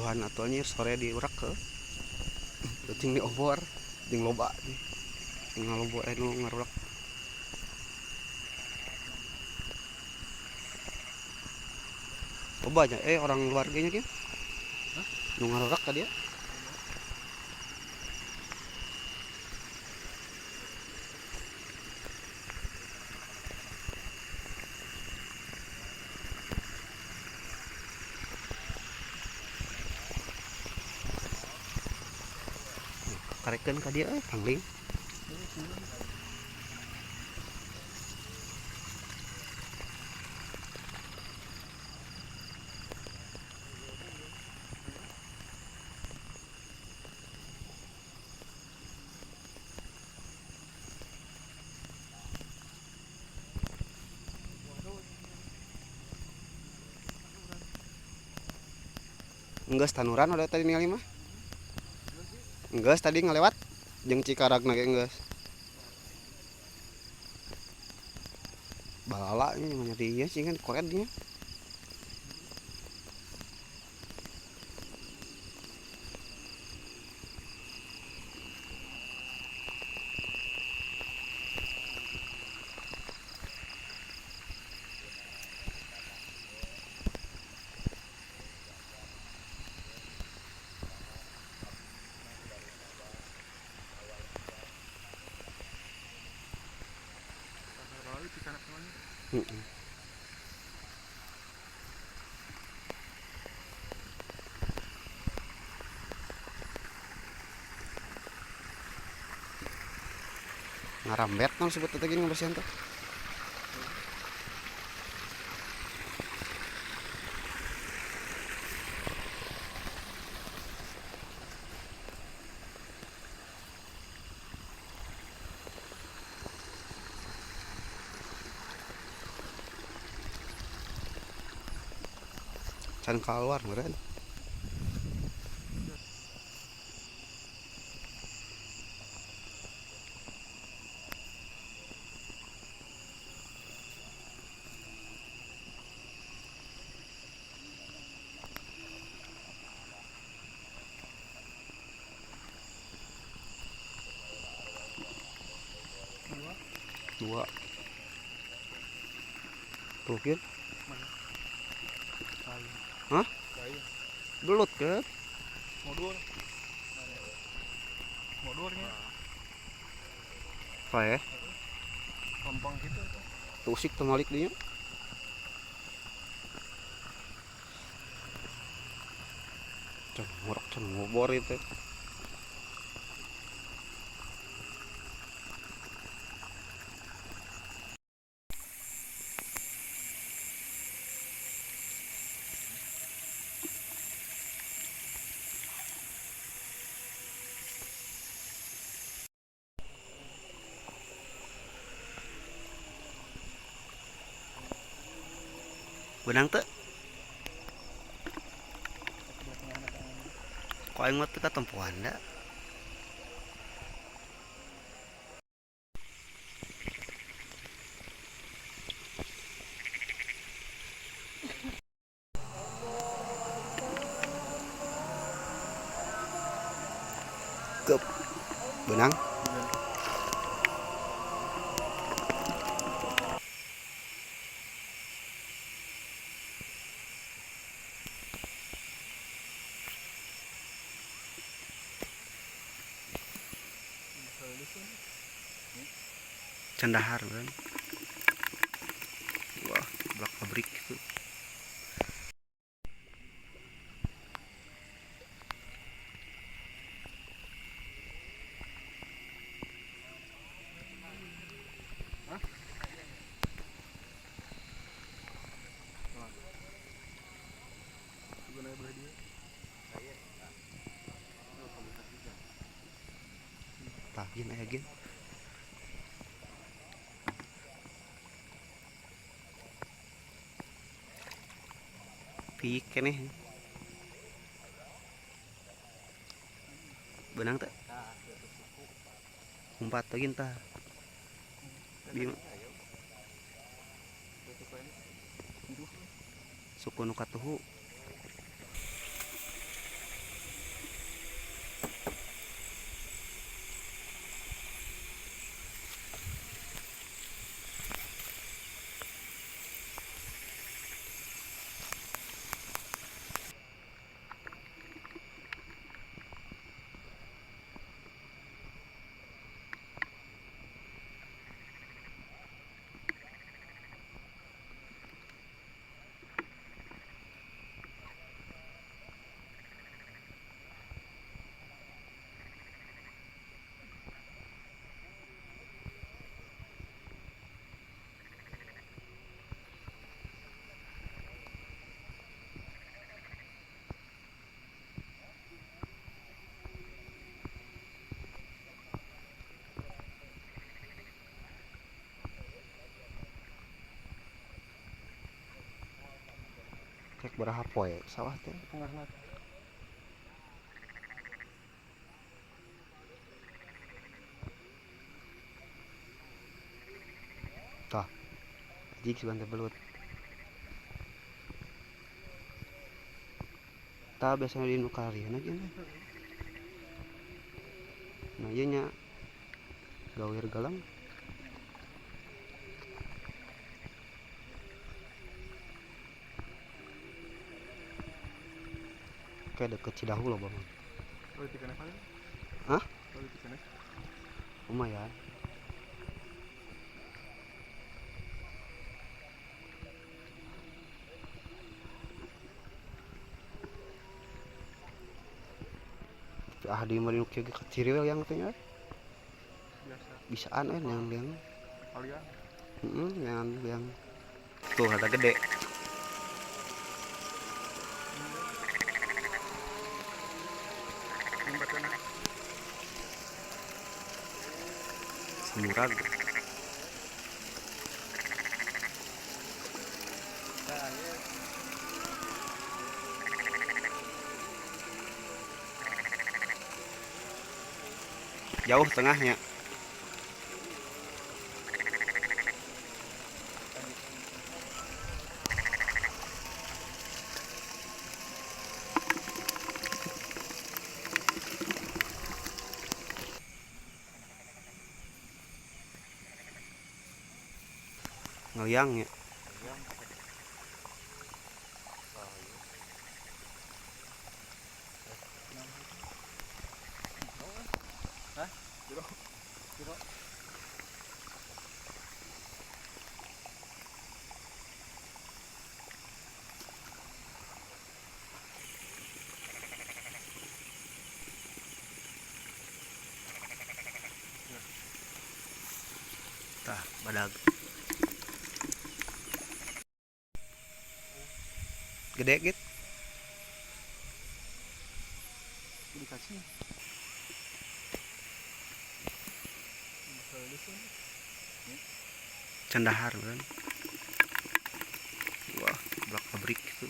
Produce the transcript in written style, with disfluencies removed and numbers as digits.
Duhan atuh anjir sore diurak ke. Leuting diobor jeung loba jeung ngalobo nu ngarurak. Loba nya orang luar ge nya kieu. Nu ngarurak ka dia. Karekeun ka dia pangling. Enggeus tanuran udah tadi ningali mah. Enggeus tadi ngalewat jeung Cikaragna ge enggeus. Balala nya mah nyari ieu sih kan koret nya. Ngarambet naon sebut teh gini ngabersihan teh. Can keluar meureun. Dua. Tuh kan? Hah? Belut kan? Modur. Modurnya. Apa ya? Gampang gitu. Tusik temalik dia. Can ngorok can ngobor itu. Benang teu? Kok aing mah teu katempohan da. Kep. Benang. Candahar kan. Wah, blak pabrik gitu. Hah? Tah gin aya gin. Pik keneh. Benang teh? Umpat teh gin tah. Bima. Suku nu katuhu. Cek baraha poe sawah teh. Tengahna. Tah. Jik sugan teh belut. Tah biasanya di nu karieuna ge teh. Nah ieu nya gawir galang. Kayak deket Cidahu loh bang. Hah? Lumayan. Ah di mah nu kieu ge kaciri we liang teh nya. Biasa. Bisaan euy liang-liang. Liang. Heeh, liang-liang. Tuh ada gede. Murag. Jauh tengahnya. Ngeliang ya. Hah? Jero. Jero. Tah, badag. Gede gitu. Dikasih. Candahar kan. Wah, belak pabrik gitu.